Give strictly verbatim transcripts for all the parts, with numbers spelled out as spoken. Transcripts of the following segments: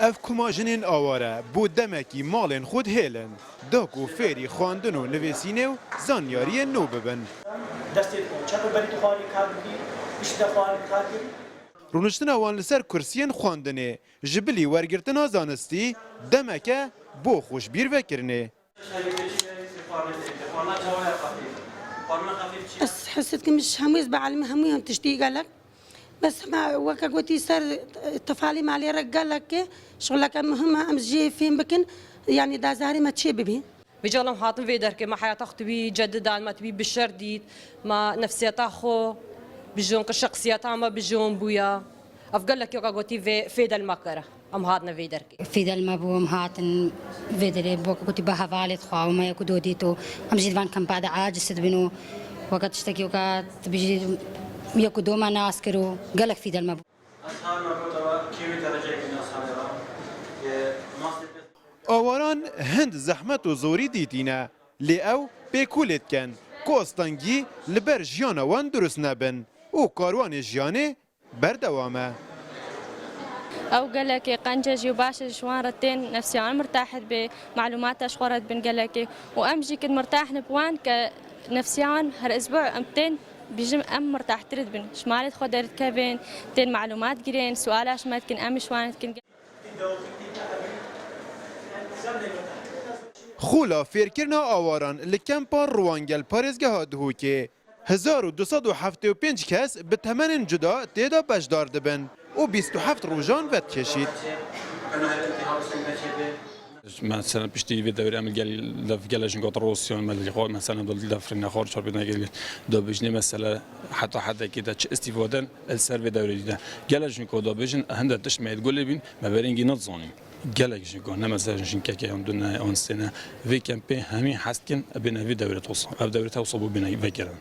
Ev kuma jinên aware bo demekî malên xwe dihêlin, da ku fêrî xwendin û nivîsînê û zanyariyên nû bibin. Destê dixwe çep û berî dixwarî kar dikî, pişt de xwarî kar dikî. Rûniştina wan li ser kursiyên xwendinê ji bilî wergirtina zanistî demeke bo xwe ji bîr vekirinê. Ez hesed kim ji hemû ez bi elmî hemûyan tiştî gelek. Bes hema weke gotî ser tefalî malê re gelek e, şixuleke muhim e, em jê fêm bikin, yanî dazarê me çê bibî. Vêca em hatin vê derkê, me heyata xwe tibî cedidan, me tibî bi şer dît, me nefsiyeta xwe bijon kir, şexsiyeta me bijon bûya. Ev gelekî weke gotî vê fêdel me kir. Em hatine vê derkê. Fîdel me bû, em hatin vê derê, weke gotî bi hevalê dixwe û me yek û do dît û em jî di van kempa de aciz dibin û weke tiştekî weke tibî jî yek û do me nas kir û gelek fîdel me bû. Ez hatime gotewa kê wê dereceyê bîne salê re. Yê mastê pê Awaran hind zehmet û zorî dîtîne, lê ew pêkûlê dikin ku astengî li ber jiyana wan durust nebin û karwanê jiyanê berdewam e. Ew gelekê qenc e jî û baş e ji wan re tên nefsiyan mirtah dibe, malûmata ji xwe re dibin gelekê û em jî kin mirtah ne bi wan ke nefsiya wan her isbû em tên bîjim em mirtahtir dibin. Ji malê xwe derdikevin, tên malûmat girên, suala ji me dikin, em ji wan dikin. Xula fêrkirina awaran li kempa Ruwangel parêzgeha Duhokê. Hezar û du sed û heftê û pênc kes bi temenên cuda tê de beşdar dibin û bîst û heft rojan vedikeşît. Mesela piştî vê dewrê em gel, dev gelek jin got Rûsya, me li xwe, mesela em dev rêne xwe çarpêne gel, da bijnê mesela heta hedekê de çi îstîfaden li ser vê dewrê dîne. Gelek jin ku da bijin hinde tişt me yê gulê bîn, me berengî nezanîn. Gelek jin ku ne mesela jinkeke yan du ne, an sê ne, vê kempê hemî hez dikin, bêne vê dewrê tosa. Ev dewrê tewsa bû bêne vekirin.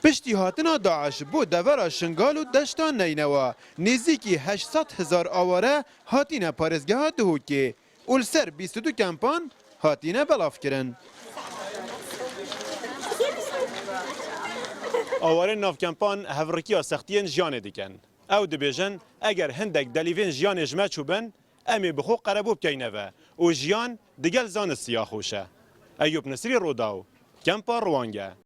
Piştî hatina DAIŞ bo devera Şingal û deşta Neynewa, nêzîkî heşt sed hezar aware hatine parêzgeha Duhokê û li ser bîst û du kempan hatine belavkirin. Awarên nav kempan hevrikiya sextiyên jiyanê dikin. Ew dibêjin, eger hindek delîvên jiyanê ji me çûbin, em ê bi xwe qerebû bikeyne ve û jiyan digel zanistiya xweş e. Eyûp Nisrî, Rodaw, Kempa Ruwange.